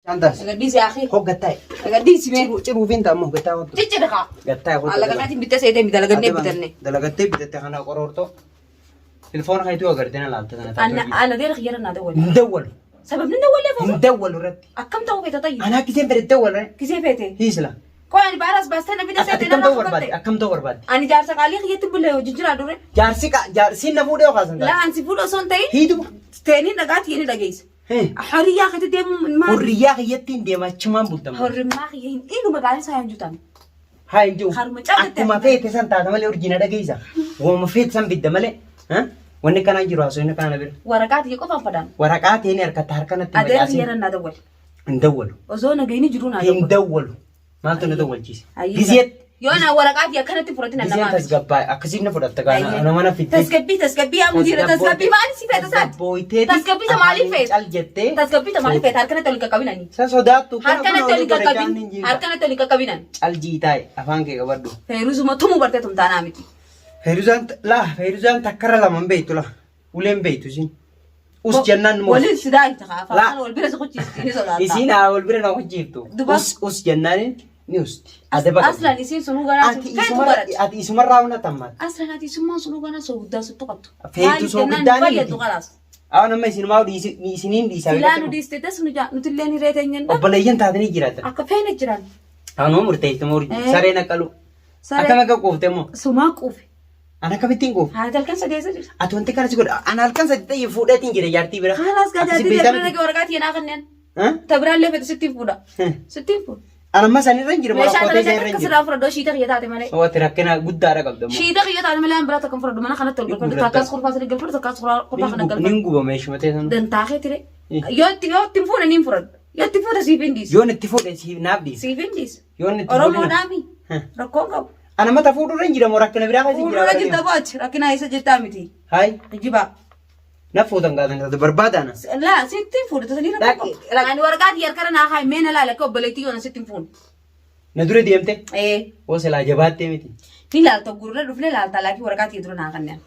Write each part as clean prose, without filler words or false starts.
Kan taas. Gadhiisi akhi. Hoo gattaa'e. Gadhiisi mee. Ciruufiin ta'a immoo gattaa'e hootu. Cicciri kaa. Gattaa'e hootu. Maallaqa kaatiin bittee seetee mi dalagannee bitanne. Dalagattee bitatte kana qoroortoo. Telefoona keetuu agartee na laalta sana Ana taatee. ana deera kiyyara naa dawwale. Hin dawwalu. Sababni dawwalee Hin foosa. dawwalu irratti. Akkam ta'uu feeta tayyi. Anaa kiseen fedhe dawwala. Kisee feete. Hiisla. Qoy ani baaraas baastee na bita Ati seetee akkam narraa ta'uu barbaadde? fudhatte. Akkam ta'uu barbaadde? Ani jaarsa qaalii kiyyatti bulee hojii jiraa dure. Jaarsi jaarsiin na fuudhee yookaan Laa ansi fuudha osoo hin ta'in. Hiitu. Teeniin dhagaa tiyyee ni dhageessa. Horiyaa keetti deemuu maali? Hurriyyaa kiyyattiin deema achumaan bultama. Horrimmaa kiyya hin dhiinu magaalli isaa hin jutan. Haa hin jiru. Haruma cabdatte. Akkuma feete san taata malee urjii na dhageessa. Wama feete san bidda malee. Wanni kanaan jiru haasoo inni kana bira. Waraqaa tiyya qofaan fadaan. Waraqaa teeni harkatti harkanatti Adeera facaasin. kiyyarra naa dawwali. Hin dawwalu. Osoo nagayni jiruu naa Hin dawwali. dawwalu. Maaltu na dawwalchiise? Ayyee. Gizeet Yoo naa waraqaa tiyya akkanatti fudhatin gizeen namaa miti. tasgabbaa'e akkasiin na fudhatta gaana Ayyee. ana mana fiddee. Tasgabbii tasgabbii yaa mudiira tasgabbii maali si feeta saati? Tasgabbooyteeti. Tasgabbii ta maaliif feeta? Cal jettee. Tasgabbii ta maaliif feeta? Harkanatti ol hin qaqqabinani. Sa sodaattu kana Harkanatti kun ol hin olii godhe qaqqabin. hin jiru. Harkanatti ol hin qaqqabinan. Cal jiitaa'e afaan kee qabadhu. Feeruzuma tumuu bartee tumtaanaa miti. Feeruzaan laa feeruzaan takkarra lama hin beektu laa. Uleen beektu isiin. Us jennaan numa Waliin si daayita kaa afaan Laa. kana wal bira si kuchiisti ni sodaata. Isiin haa wal bira na hojjeeftu. Duba. Us us jennaan ni usti. Adaba qabdi. Aslan isiin sunuu ganaa Ati feetu isumarra barate. ati isumarraa huna tammaati. Aslan ati isummaan sunuu ganaa sooguddaa suttu qabdu. Feetu Maaliif jennaan soogiddaa ni fayyaddu miti. kalaas. Awwa nama isinumaa isiniin dhiisaa. Silaa nu dhiiste tas nu jaa nutilleen hiree teenyeen dha. Obboleeyyan taatanii jiraatan. Akka feene jiran. Anuu murteessite moo urjii? Eh. Sareen akka lu. Saree- Akkam akka quufte immoo? Sumaa quufe. Ana akkamittiin quufe? Haati halkan sadeessa jirti. Ati wanti kana si godha. Ana halkan sadi ta'e fuudheetiin jira jaartii bira. Haalaas gaa Akkasi jaartii beektaa bira miti? dhaqee waraqaa tiyanaa kanneen. Eh? Ta biraallee fedhu sittiin fuudha. Eh. Sittiin fuudha. Ana amma sanirra hin jiru. Meeshaa Rakkoo tana ta'e irra akka hin jiru. sirraa fudhadhoo shiita kiyya taate malee. Wati rakkina guddaadha qabda immoo. Shiita kiyya taate malee an biraa takka hin fudhadhu mana kanatti ol galfadhu. Gurgurtaa. Takkaas kurfaa sirrii galfadhu takkaas kurfaa kana galfadhu. Nin guba meeshuma ta'e sana. Dantaa kee tire. Eh. Yoo itti yoo itti hin fuune niin fudhadhu. Yoo itti fuute siif hin dhiisu. Yoon itti fuudhe siif naaf dhiisa. Siif hin dhiisu. Yoon itti fuudhe. Oromoodhaami. Eh. Rakkoon qabu. Ana mata fuudhurra hin jira moo rakkina biraa keessa hin jira? Fuuldura jirta boochi rakkina eessa jirtaa miti. Hayi. Kijibaa. Na fuutan gaatan taate barbaada ana. Laa sitti hin fuudhu tasanii rakkoo Dhaqi, qabu. dhaqi. Ani waraqaa tiyya harkara naa kaa'i mee na laala akka obboleettii yoona sitti hin fuune. Na dura deemte. Ee. Hoo silaa jabaattee miti. Ni laalta gurra dhufne laalta laakii waraqaa tiyya dura naa kanneen.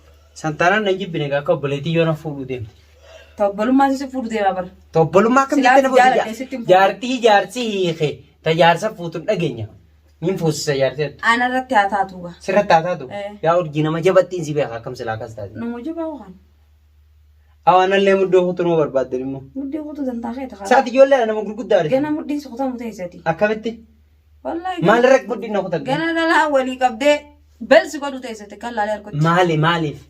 Santaanaan nan jibbine egaa akka obboleettii yoona fuudhuu deemte. Ta obbolummaa si fuudhu deemaa bara. Ta obbolummaa akkam Silaa jettee na si jaaladhe fuutu? sitti hin fuudhu. Jaartii jaarsi hiike ta jaarsa fuutu hin dhageenya. Nin fuusisa jaartii attu. Ana irratti haa taatu gaa. Sirratti haa taatu. Eh. Yaa urjii nama jabattiin si beeka akkam silaa akkas taate. Nama jabaa waan. Awaanallee muddoo kutuu nama barbaaddan immoo. Muddee kutuu dantaa kee ta'a. Saati ijoollee nama gurguddaa Gana mudhiin si kutamu teessati. Akkamitti? Wallaahi. Maalirra mudhiin na kutan? Gana dhalaa walii qabdee belsi godhu teessati kan laalee harkatti. Maali maaliif?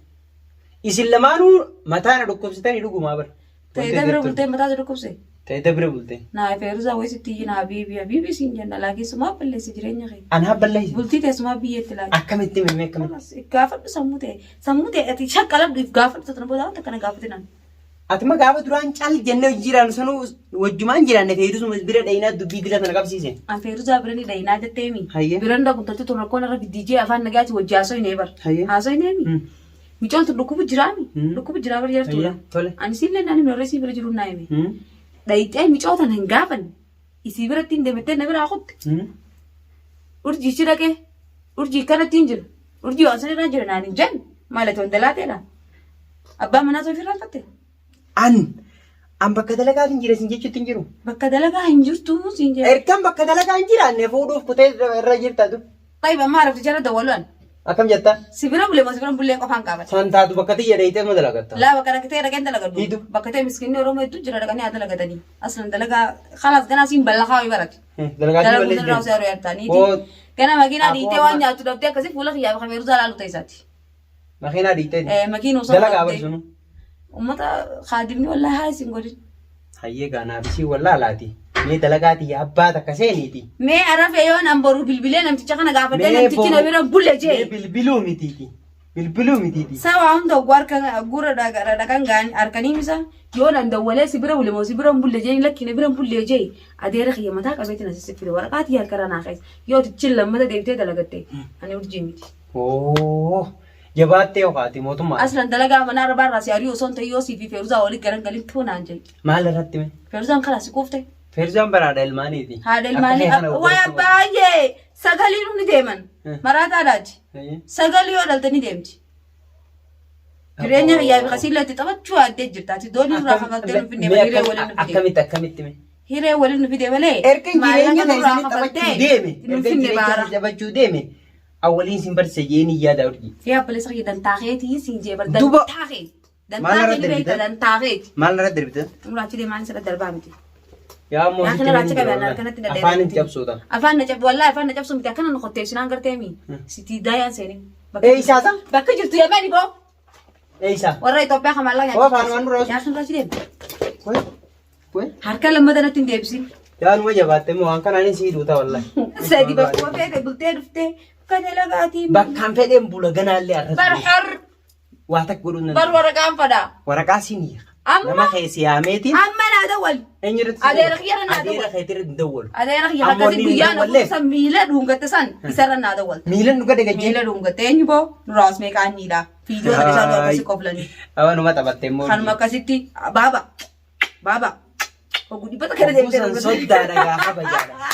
Isin lamaanuu mataa na dhukkubsitanii dhugumaa bara. Ta'ee bira bultee mataa si dhukkubse. Ta'ee bira bultee. Naa feeruzaa wayii sitti iyyi naa habiibii habiibii siin jenna laakiin sumaaf balleesse jireenya kee. Anaa balleesse. Bultii tee sumaaf biyyeetti laaki. Akkamitti mimee akkamitti? Kalas if gaafadhu sammuu ta'e sammuu ta'e ati shaqqalabdu if gaafadhu tana booda wanta kana gaafatinaan. Ati ma gaafa duraan cal jennee hojii jiraannu sanuu wajjumaan jiraanne feeruzuma bira dhayinaa dubbii dila tana qabsiise. An feeruzaa bira ni dhayinaa jetteemi. Hayyee. Biran dhaqu intalti tun rakkoon irra fiddii jee afaan nagaati wajji haasoo hin eebar. Hayyee. Haasoo hin eemi. Mm. Micoon tun dhukkubu jiraami. Mm. Dhukkubu jiraa bar jartuudha. Hayyee, tole. Ani siillee naan hime warra isii bira jiru naa hime. Mm. Dhayixee micoo tana hin gaafanne. Isii biratti hin deemettee na biraa kutte. Mm. Urjii ichi dhaqee. Urjii kanatti hin jiru. Urjii waan sanirra jira naan hin jenne. Maal ati wandalaateedha. Abbaa manaa too ofirraa fatte. An an bakka dalagaa hin jire sin jechuutti hin jiru. Bakka dalagaa hin jirtu siin jedhe. Ergan bakka dalagaa hin jiraanne fuudhuuf kutee irra jirta tu. Tayyib amma arabti jala dawwalu'an. Akkam jetta? Si bira bulee moo si bira hin bulleen qofaan qaabata. San taatu bakka tiyya dheeyitee ma dalagatta? Laa bakka rakkatee dhaqeen dalagadhu. Hiitu. Bakka ta'e miskinni Oromoo hedduu jira dhaqanii haa dalagatanii. Aslan dalagaa kalaas ganaa siin ballaqaa wayii barate. Dalagaa Dalaguu balleessi irraa deemte. osoo yeroo yartaaniiti. Oo. Gana makiinaa Aboo dhiitee waan amma- nyaattu dhabdee akkasii fuula kiyyaa fi kameeruzaa laalu ta'e isaati. Makiinaa dhiitee. Eh, makiina osoo Dalagaa dhabdee. barsunu. Uummata kaadimni wallaahi haa isin godhin. Hayyee gaanaaf isii wallaalaati. Mee dalagaa tiyya abbaa takka seeniiti. Mee arafe yoon an boru bilbilee namticha kana gaafadhee Mee namtichi na boru- bira bule Mee jee. bilbiluu mitiiti. Bilbiluu mitiiti. Sawa hunda oguu harka gurra dhaqan gaan harkanii misa yoon an dawwalee si bira bule moo si bira hin bulle jee lakki na bira hin bulle jee adeera kiyya mataa qabeetiin asii fide waraqaa tiyya harkarraa naa keessa yoo tichin lammata deebitee dalagatte ani urjii miti. Oo. Jabaattee hokaati mootummaa. Aslan dalagaa mana arabaa irraa si ari'u osoo hin ta'in yoo sii fi Feeruzaa walitti garan galin tuu naan jedhe. Maal irratti mee? Feeruzaan karaa si quufte. Feeruzaan bara haadha ilmaaniiti. Haadha ilmaanii Akka kee kana waa baay'ee sagalii ni deeman. Eh. Maraataa daaji. Hayyee. Sagalii yoo dhalte ni deemti. Jireenya kiyyaa fi kasiillee itti taphachuu yaaddee jirta. Ati doonii irraa kafaltee nu finne Mee malee waliin nu fide. Akkamitti akkamitti mee? Hiree waliin nu fide malee. Erga jireenya Maallaqa nurraa keessanii taphachuu kafaltee deeme. nu Erga finne jireenya baara. keessanii taphachuu deeme. Awwaliin sin barsiisa jeeni yaada urjii. Yaa obboleessa kiyya dantaa keetii siin jee bar Duba- dantaa keeti. Maal Dantaa irra keeti beekta darbita? dantaa keeti. Maal irra darbita? Nurraa achi deemaa sirra darbaa miti. Yaa ammoo Yaa sitti kana raacha hin qabee jiru akkanatti wallahi. Afaan hin cabsuuta. Afaan na cabsu wallahi afaan na cabsu miti akkana nu qotteessinaan garteemi. Sitii daayaan seeni. Ee isaasa? Bakka jirtu yamani boo. Ee isaa? Warra Itoophiyaa kan maallaqa Oo, afaan waan dura- Yaa kan raachi deema. Koi? Koi? Harka lammata natti hin deebisin. Yaa numa jabaatte immoo waan kanaan sii duuta wallahi. Sadi bakkuma feete bultee dhuftee bakka dalagaatii. Bakkaan fedheen bula ganaallee Bar arratu. xor Waa takka godhuun bar danda'u. waraqaan fadhaa. Waraqaa siin hiika. Amma- Nama keessi yaameetiin. Amma naa dawwal. Eenyurratti Adeera kiyyarra naa Adeera dawwal. keetirra hin dawwalu. Adeera kiyya Ammoo akkasii inni guyyaa na dawwalleef. kuusan miila dhungatte san isarra naa dawwalta. Miilan dhuga dagajjee. Miila dhungatte eenyu boo nuraas meeqaan niidha. Fiijoota isaa akkasii koflanii. Awanuma taphatte immoo. Kanuma akkasitti baaba baaba oguu dhibbata kana deemtee Kuusan soddaa dhagaa kabajaadha.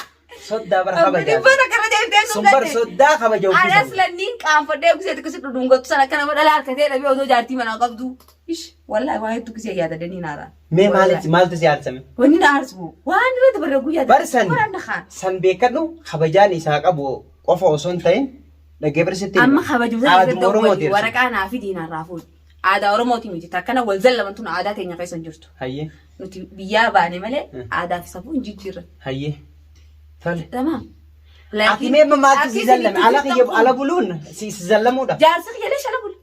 Soddaa bara Oguu kabajaadha. dhibbata kana deemtee Sun bar soddaa kabaja Anas ofiisan. lanniin qaanfadhee gisee akkasitti dhudhungatu sana akka nama dhala harkatee dhabee otoo jaartii manaa qabdu. Ish wallaahi waa hedduu gisee yaadadanii naaraan. Mee maalitti maaltu si aarsame? Wanni na aarsu waan irratti barra guyyaa Bar san Waraan kaan. san beekadhu kabajaan isaa qabu qofa osoo hin ta'in dhagee barsitti. Amma kabajumsa Aaduma Oromooti. waraqaa naa fi diinaan raafuun. Aadaa Oromooti miti takkana wal zallaman tun aadaa teenya keessa hin jirtu. Hayyee Nuti biyyaa baane malee aadaa fi safuu hin jijjiirre. hayyee. Tole. Tamam. Ati mee amma maaltu si zallame? Ala kiyya ala buluun si si zallamuudha. Jaarsi kiyya leesha ala bula.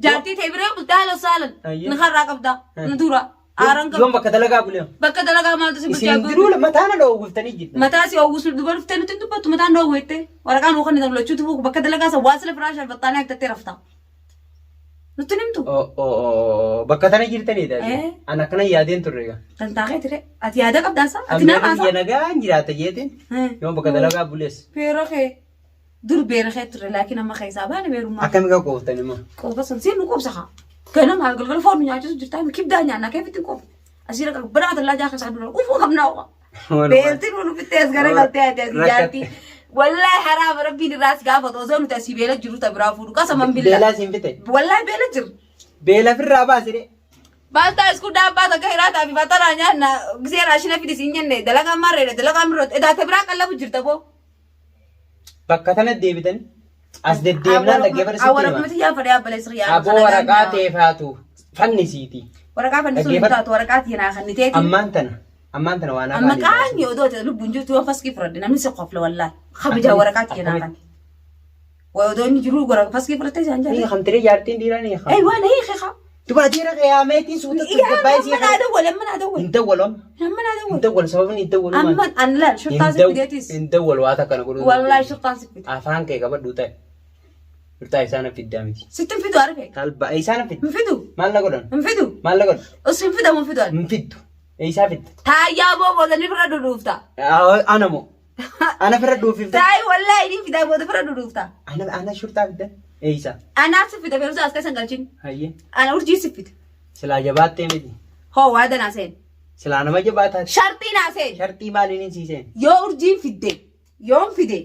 Jaartii ta'e biree bultee haala saalan. Ayyee. Ni harraa qabdaa. Ni dura. Aaraan Yoom qabda. bakka dalagaa bulee? Bakka dalagaa maaltu si bulchaa Isin diruu mataa na dhoowwiftanii jirtu. Mataa si oowwisu duba dhuftee nuti hin dubbattu mataan dhoowweette. Waraqaan hoo kan lachuutu fuuku bakka dalagaa san waa sila firaashaan faxxaanee akkattee rafta. Nutti hin himtu. Bakka tana jirtaniidha. Eh. An akkana yaadeen turre egaa. Dantaa kee ture. Ati yaada qabdaasa? Ati Amma nama biyya haasaa? nagaan jiraata jeetiin. Yoo bakka dalagaa bulees. Beera kee. Dur beera kee ture laakiin amma keessaa baane beerummaa. Akkami kan qooftan immoo? Qoofa san siin nu qoobsa haa. Ganama galgala foon nu nyaachisu jirtaa kibdaa nyaannaa keefitti hin qoofne. Asii raqa banaa tallaa jaa keessaa dura ufuu qabnaa oqa. Beelti nu nufittee as gara galtee ati asii jaartii. Wallaahi haraama rabbiin irraa si gaafatu osoo nuti asii beela jiru ta biraa fuudhu qasaman billaa. Beelaa siin fite. Wallaahi beela jiru. Beela firraa baasire. Baaltaa isku daabbaa takka hiraataa fi fatanaa nyaanna gisee raashina fidi siin jenne dalagaa marreedha dalagaa mirroota edaa ta biraa qallabu jirta boo. Bakka tana deebitan as deddeemnaan dhaggeeffata sitti hima. Awwaara yaa fadhe abbaleessi yaa. Aboo waraqaa teefaatu fannisiiti. Waraqaa fannisuun hin taatu waraqaa tiinaa kan niteeti. Ammaan tana ammaan tana waan Amma afaanii qaanyi odoo ta'e lubbuun jirtu yoo faskii fudhadhe namni si qofla wallaahi. Kabajaa waraqaa tiinaa kan. Waa odoo inni jiru waraqaa faskii fudhattee isaan Ni jaalladha. kamtiree jaartiin dhiiraa ni Ei waan hiike haa. Duba adeera qiyaameetiin suuta tasgabbaa'ee sii Amma naa dawwale amma naa dawwale. Hin dawwalu amma. Amma naa Hin dawwale. dawwalu sababni hin dawwalu maali? Amma an laal shurtaa si fideetis. Hin dawwalu waa takka na godhuu. Wallaahi shurtaan si fide. Afaan kee qabadhu ta'e. Shurtaa isaan fiddaa miti. Sitti hin fidu arfe. Talba isaan fidda. Hin fidu. Maal na godhan? Hin fidu. Maal na godhan? Os hin fidamu hin fidu. Hin fiddu. Eessaa fidda? Taayyaa boo booda ni fira duduufta. Ana moo? Ana fira dhuufiif. Taayi wallaahi ni fidaa booda fira duduufta. Ana ana shurtaa fidda. Eessaa? Anaaf si fida feeruzaa as keessa hin galchin. Hayyee. Ana urjii si fida. Silaa jabaattee miti. Hoo waada naa seen. Silaa nama jabaa taate. Sharxii naa seen. Sharxii maaliin hin siiseen? Yoo urjiin fidde yoon fide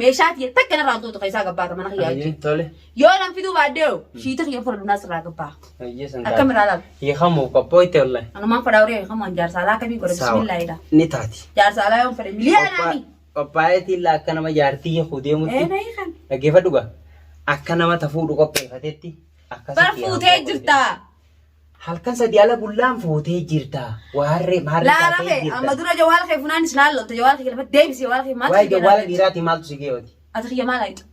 meeshaa tiyya takka narraa tuutu keessaa gabbaata mana kiyyaa Hayyee jechuudha. tole. Yoo nan fiduu baadhee hoo shiita kiyya fudhadhu naas irraa gabbaa. Hayyee san Akkam irraa laata? Hiikamuuf qophooyte wallahi. Anumaan fadhaa horii hiikamu an jaarsa alaa akkamii godhe bismillaahidha. Ni taati. Jaarsa alaa yoon fedhe miliyaanaani. Qophaa'eetiin laa akka nama jaartii hiikuu Ee deemutti. na hiikan. Dhaggeeffadhu gaa. Akka nama tafuudhu qopheeffatetti. Bar Akkasitti fuutee jirta. Halkan sadii ala bullaan fuutee jirta. Waarree maarree Laala taatee kee amma jirta. dura jawaala kee funaanis laal lolta jawaala kee lafa deebisi jawaala kee maal Waa'ee jawwaala dhiiraatii maaltu si geewwati? Ati kiyya maal ayixa?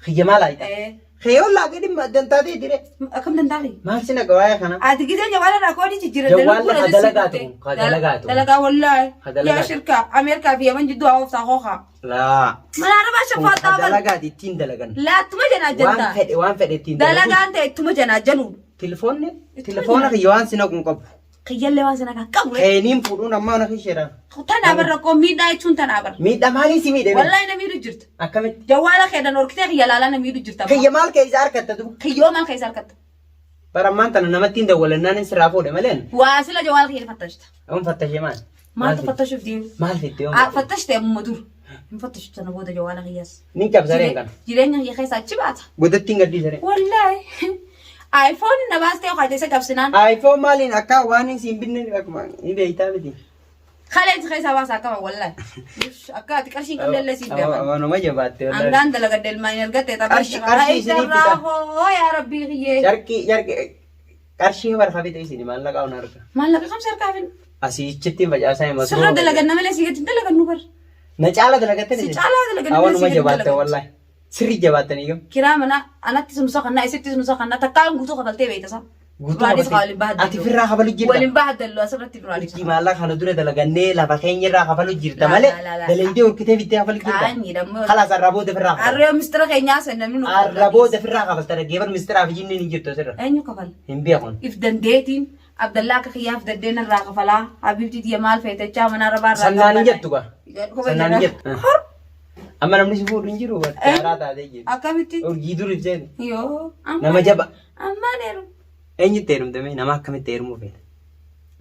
Kiyya maal ayixa? Ee. Kiyyoon laaqee dhimma dantaatee dire. Akkam dantaa kee? Maal si naqa waa'ee kana? Ati giseen jawaala irraa koodii jijjiirra Jawwaalli ha dalagaa ta'u, ha dalagaa ta'u. Dalagaa wallaahi. Ha dalagaa Yaa ta'u. shirkaa Ameerikaa fi Yaman jidduu haa ooftaa hookaa. Laa. Mana arabaa Kun shafaa ha xaaban. dalagaati ittiin dalagan. Laattuma janaa Waan jantaa. fedhe waan fedhe ittiin dalagu. Dalagaan ta'e ittuma janaa januudha. Telefoonni telefoona kiyya waan si naqu hin qabu. Kiyyallee waan sana kan qabu. Keeniin fuudhuun ammaa na kisheera. Tanaa barra koo miidhaa jechuun tanaa barra. Miidhaa maalii si miidhe? Wallaahi na miidhu jirta. Akkamitti? Jawwaala keedhan horkitee kiyya laalaa na miidhu jirta. Kiyya maal keessa harkatta duba? Kiyyoo maal keessa harkatta? Bara ammaan tana namatti hin dawwalannaan hin sirraa fuudhe maleen. Waa sila jawwaala kiyya fattashta. Oon fattashee maal? Maaltu fattashuuf deemu? Maal fidde oon? Ah, fattashte ammuma dur. Hin fattashu sana booda jawwaala kiyyaas. Ni cabsareen kana. Jireenya kiyya keessa achi baata. Godatti hin gaddisareen. Wallaahi. iPhone na baastee hokaate isa cabsinaan. iPhone maaliin akka waan hin siin binne akkuma ni beektaa miti. Kaleen si keessaa baasa akkama wallahi. Akka ati qarshii hin qabne illee siif beekan. Amanuma jabaatte wallahi. Hangaan dalagadde ilmaan hin argatte Qarshii isinii fida. Hoo yaa rabbii kiyyee. Carqii carqii qarshii barfa fite isin maallaqa on arga. Maallaqa kamsa harkaa fin. Asiichitti facaasaa hima. Sirra dalaganna malee si gadi dalagannu bar. Na caala dalagatte Si caalaa dalaganna malee Amanuma si gadi jabaatte dalagannu. wallahi. Sirri jabaattanii gam. Kiraa mana anatti sun soqannaa isitti sun soqannaa takkaan guutuu kafaltee beekta isaa. Guutuu Duraanis kafalte. waliin baha Ati firraa kafalu jirta. Waliin baha dallu asirratti duraanis. Urjii maallaqa kana dura dalagannee lafa keenya irraa kafalu jirta Laa, malee laa, laa, laa. dalagdee horkitee fiddee kafalu jirta. Qaanyi dammoo. Kalaas arraa booda firraa kafalta. Harree mistira keenyaa san namni nu Arraa booda firraa kafalta dhaggeeffadhu mistiraa fi jinniin hin jirtu asirra. Eenyu kafala? Hin beekun. If dandeetiin Abdallaa akka kiyyaaf dandeen irraa kafalaa. Habiibtii tiyya maal feetachaa mana arabaa irraa Sannaan hin jettu gaa. Kophee Sannaan hin jedha. jettu. Amma namni si fuudhu hin jiru. Jaaraa taatee jirti. Akkamitti? Urjii dur ibseen. Yoo. Nama jaba. Ammaan heeru. Eenyutti heerumte mee? Nama akkamitti heerumuu feeta?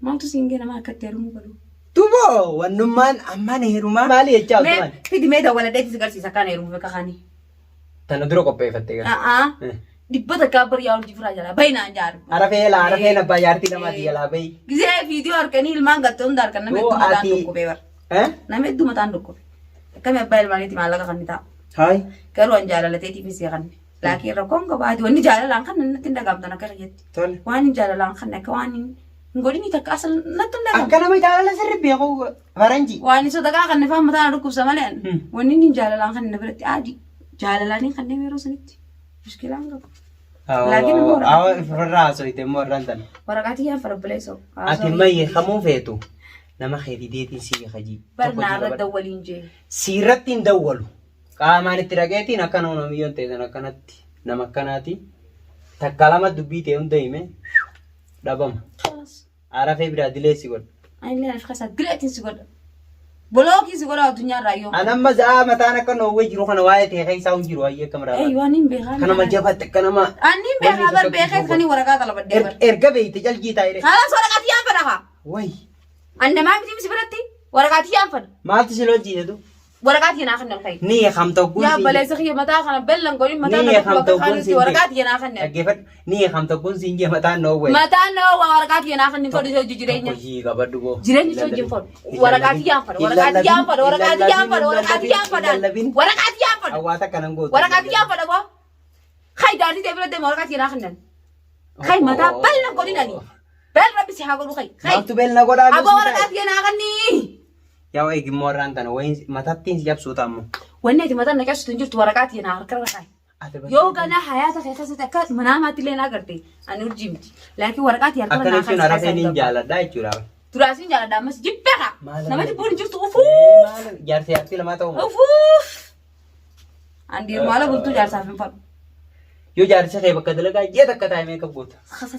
Maaltu siin gee nama akkatti heerumuu godhu? Tuboo wannummaan ammaan heerumaa maali jechaa Mee otumaan? fidi mee dawwaladheetti si garsiisa akkaan heerumuu bakka kaanii. Tana dura qopheeffatte gara. A'aa. Dhibba takkaa bariyaa urjii firaa jalaa bayinaan jaaru. Arafee laa arafeen abbaa jaartii lamaati jalaa bayi. Gisee viidiyoo harkanii ilmaan gatte hunda harkan nama Yoo hedduu mataan ati- dhukkubee bara. Eh? Nama hedduu mataan dhukkube. Akkami abbaa ilmaaniitti maallaqa kan ni ta'a. Hayi. Garuu an jaalalateetiif si kanne. Laakiin rakkoon qabaati wanni jaalalaan kan natti hin dhagaamtan akka kiyyatti. Tole. Waan hin jaalalaan kan akka waan hin godhini takka asal natti hin dhagaamtu. Akka nama jaalala sirri beeku faranji. Waan isa takkaa kan nifaan mataa na dhukkubsa malee wanni inni jaalalaan kan na biratti aadi jaalalaanii kan deeme yeroo sanitti mushkilaan qabu. Laakiin immoo Awa ifirraa haasofte immoo irraan tana. Waraqaa tiyyaan farabbileessoo. Ati mayyee kamuu feetu nama kee fideetiin si hajii. Barnaa irra dawwaliin jee. Siirratti hin dawwalu. Qaamaan itti dhaqeetiin akka nama namiyyoon ta'e sana akkanatti nama akkanaati. Takka lama dubbii ta'e hunda hime dhabama. Arafee biraa dilee si godha. Ani af keessa dileetiin si godha. Bolookii si godha addunyaarraa yoo. An amma za'aa mataan akka noowwee jiru kana waa'ee ta'e keessaa hin jiru waa'ee akka Ee maraa. waan hin beekaa. Akka nama jabaatti akka nama. Ani hin beekaa bar beekee kan waraqaa talabadhee bar. Erga beeyte jalgii taa'ee. Kalaas waraqaa tiyyaan fedha kaa. Wayi. Ani namaa miti si biratti waraqaa tiyyaan fedha. Maaltu si lolchiise tu? Waraqaa tiyya naa kennan kai. Ni hamta ogguun Yaa siin baleessa kiyya mataa kana bellan godhin mataa Ni kana hamta bakka ogguun kaanitti siin waraqaa tiyya naa kennan. Dhaggeeffadhu. Ni hamta ogguun siin jee mataan noowwe. Mataan na waa waraqaa tiyya naa kennan fodhu isa hojii jireenya. Hojii qabadhu boo. Jireenya isa hojii fodhu. Waraqaa tiyyaan fodhu. Waraqaa tiyyaan fodhu. Waraqaa tiyyaan fodhu. Waraqaa tiyyaan fodhu. Waraqaa tiyyaan fodhu. Hawaasa kanan gootu. Waraqaa tiyyaan fodhu boo. Kai daandii ta'e bira deema waraqaa tiyya naa kennan. Kai mataa ballan godhin ani. Bel rabbi si haa godhu kai. Kai. Maaltu beelna godhaa Aboo waraqaa tiyya naa kenni. Yaa eegimmoo warraan tana wayin matattiin si cabsuu ta'ammoo. Wanni ati mataan na cabsitu hin jirtu waraqaa tiyya naa harkarra kaa'i. Yoo ganaa hayaata kee keessatti akka manaamaatti illee na agarte ani urjii miti. Laakiin waraqaa tiyya harkarra Akkana naa jechuun kaa'i. arafeen hin jaaladha jechuudha. Duraasiin jaaladha ammas jibbee kaa. Maal Nama jibbuun hin jirtu ufuuf. Maal jaarsa jaartii lamaa ta'u moo? Ufuuf. An dhiirumaala bultuu jaarsaaf hin fadhu. Yoo jaarsa kee bakka dalagaa ji'a takka taa'e meeqa goota?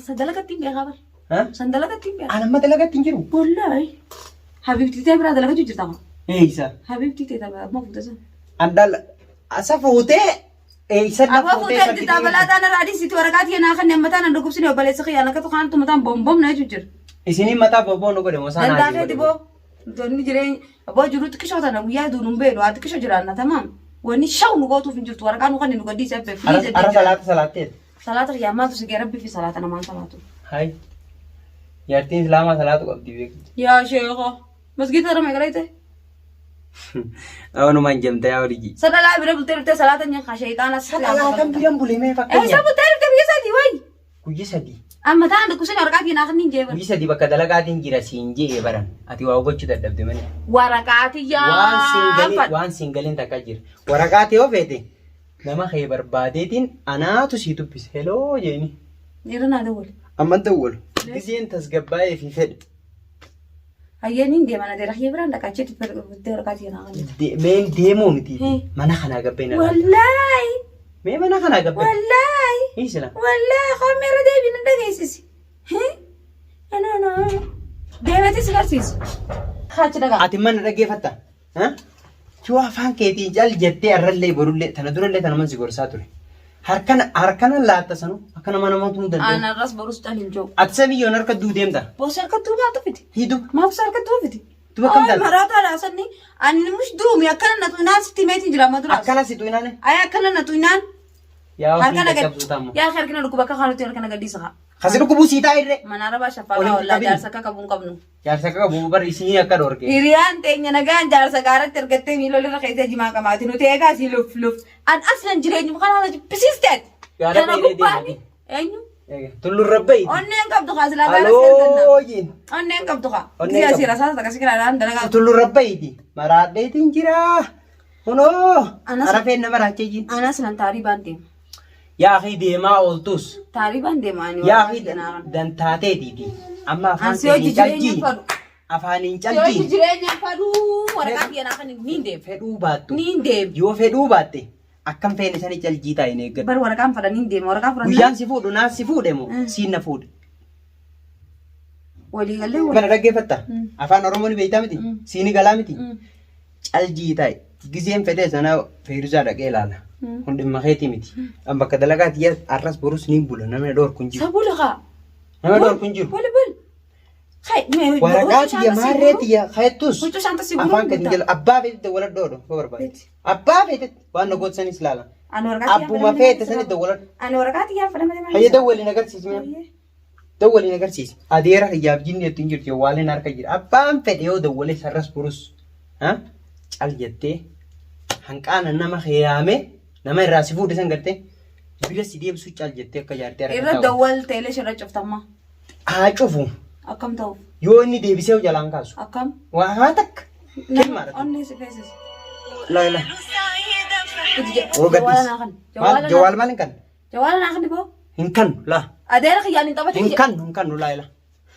San dalagatti hin beekaa bar. Ha? San dalagatti hin beekaa. An amma dalagatti hin jiru. Wallaahi. Habiibtii ta'e biraa dalagachuu jirta moo? Eeysa. Habiibtii ta'e ta'e amma fuute san. An dhala asa fuutee eeysa na Aboo fuutee fuutee jirta balaa taana raadii sitti waraqaa tiyya naa kan amma taana dhukkubsine obboleessa kiyya akka tuqaantu mataan boomboom na jechuun jira. Isiniin mataa booboo nu godhe moo isaan Dandaa haasii keeti godhe? boo. Wanni jireenya aboo jiru xiqqishoo tana guyyaa duun hin beenu haa xiqqishoo jiraanna tamaam. Wanni shaw nu gootuuf hin jirtu waraqaa nu kan nu gadhiise abbe. Arra salaata salaatteet. Salaata kiyyaa maaltu si gee rabbi fi salaata namaan salaatu. Hai. Jaartiin islaamaa salaatu qabdi beeku. Yaa sheekoo masgiida irra meeqa Wanumaan jamta yaa oliji. Sadalaa bira bultee dhuftee salaata nyaata sheexaana. Salaatan biran bulee mee Eessa fakkeenya. bultee dhuftee biyya sadii wayi. Guyya sadii. Amma ta'an dhukkubsina waraqaa kiyya naa kan jee bara. Guyya sadii bakka dalagaatiin jira siin je'e baran. Ati waa hubachuu dadhabde malee. Waraqaa tiyyaa Waan siin galin fadhu. waan siin galin takka jira. Waraqaa ta'e yoo feete nama kee barbaadeetiin anaatu sii dubbise. Heloo jeeni. Irra naa dawwali. Amma dawwalu. Giseen tasgabbaa'ee fi fedhe. Hayyeen hin deeman adeera kiyya biraan dhaqaa achitti bultee waraqaa tiyya naa kan. Meen deemuu miti. Hee. Mana kanaa gabbee na laata. Wallaahi. Mee mana kanaa gabbee. Wallaahi. Hiisila. Wallaahi koomee irra deebiin hin dhageessisi. No no. Deemeetis si barsiisu. Kaachi dhagaa. Ati mana dhaggeeffatta? Yoo afaan keetiin cal jettee arrallee borullee tana durallee tana si gorsaa ture. Harkana harkana laatta sanu akka nama namatu hin danda'u. Aan arras borus cal hin jiru. Ati samiyyoon harka duu deemta. Boos harka duubaa tufiti. Hiidu. Maaf harka duubiti? Duuba kam taate? Maraataadha sanni. Ani mush duumi akkana na tuinaan sitti meetiin jira amma duraas. Akkana si tuinaane. Ay akkana na tuinaan. Yaa ofii Harka na caccabsuu gad. taamma. Yaa harka na dhukkuba akka kaanutti harka na gadhiisa haa. Kasi dhukkubuu sii taa'e irree. Mana arabaa Ol shaffaa hin wallaa qabin. jaarsa akka qabu hin qabnu. Jaarsa akka qabu bar isinii akka dhorke. Hiriyaan teenya nagaan jaarsa gaaratti ergattee miila olirra keessee jimaa qamaati. Nuti eegaa sii luf luf. An aslan jireenyuma kana haala jibbisiisteet. Gaara Kana dheeree gubbaan deemati. eenyu? Tulluun rabbayi. Onneen qabdu kaa silaa gaara si erganna. Aloo jiin. Onneen qabdu kaa. Onneen Siyaa qabdu. siira saasa akkasii kiraadhaan dalagaa. Tulluun rabbayiiti. Maraadheetiin jira. Kunoo. Anas- Arafeen nama raachee jiin. An aslan taarii baan deema. Yaa akhi deemaa ooltus. Taarii baan deema ani. Yaa waraqaa akhi kiyya dantaateetiiti. Amma afaan An si hojii keetiin jireenya calqii. fadhu. Afaaniin Si hojii calqii. jireenya fadhu waraqaa kiyya naa kan niin deema. Fedhuu baattu. Niin deema. Yoo fedhuu baatte akkam feene sani calqii taa'in eeggadhu. Bar waraqaan fadha niin deema. Waraqaa fudhannaa. Guyyaan si fuudhu naas si fuudhe moo siin na fuudhe. Walii gallee walii. Kana dhaggeeffatta? Afaan Oromoo ni beektaa miti? Siini galaa miti? Caljii taa'e. Gizeen fedhee sana Feeruzaa dhaqee ilaala. Kun dhimma keetii miti. An bakka dalagaa tiyya arras borus niin bula. Namni dhoorku hin jiru. Sabula kaa. Nama dhoorku hin jiru. Bul bul. Kai mee Waraqaa tiyya maarree tiyya kayettus. Huccuu shaanta si guruu Afaan kan bitaa. jala abbaa feetetti wala dhoodho yoo barbaade. Abbaa feetetti waan na gootisanis ilaala. Ani waraqaa tiyyaa Abbuma feete sanitti dawwaladhu. Ani waraqaa tiyyaa fadha malee. Hayya dawwaliin agarsiisi mee. Dawwaliin agarsiisi. Adeera hiyyaaf jinni jettu hin jirtu yawwaaleen harka jira. Abbaan fedhe yoo dawwalee sarras burus. Cal jettee hanqaana nama yaame nama irraa si fuudhe san gartee bira si deebisuu cal jettee akka jaartee harka Irra taa'u. dawwal teelee shirra cuftamma. Haa cufu. Akkam ta'uuf? Yoo inni deebisee jalaan kaasu. Akkam? Waa takka. Kennaadha. Onnee si feesisa. Laa laa. Oo Jawaala gaddis. naa kan. Maal jawaal maal hin kannu? Jawaala naa kan boo. Hin kannu laa. Adeera kiyyaan hin taphatin. Hin kannu hin kannu laa laa.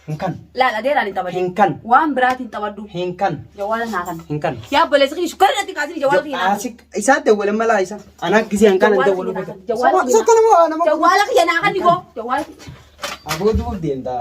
Hin kannu. Laal adeeraan hin taphatin. Hin kannu. Waan biraatiin taphadhu. Hin kannu. Jawaala naa kan. Hin kannu. Yaa obboleessi kiyya shukkarri natti kaasin jawaala kiyya naa kan. Asik isaa dawwale malaa isa. Anaa gisee hanqaan hin dawwalu. Jawaala Isa kana moo nama kiyya naa kan boo. Jawaala kiyya. Aboo duuf deemta.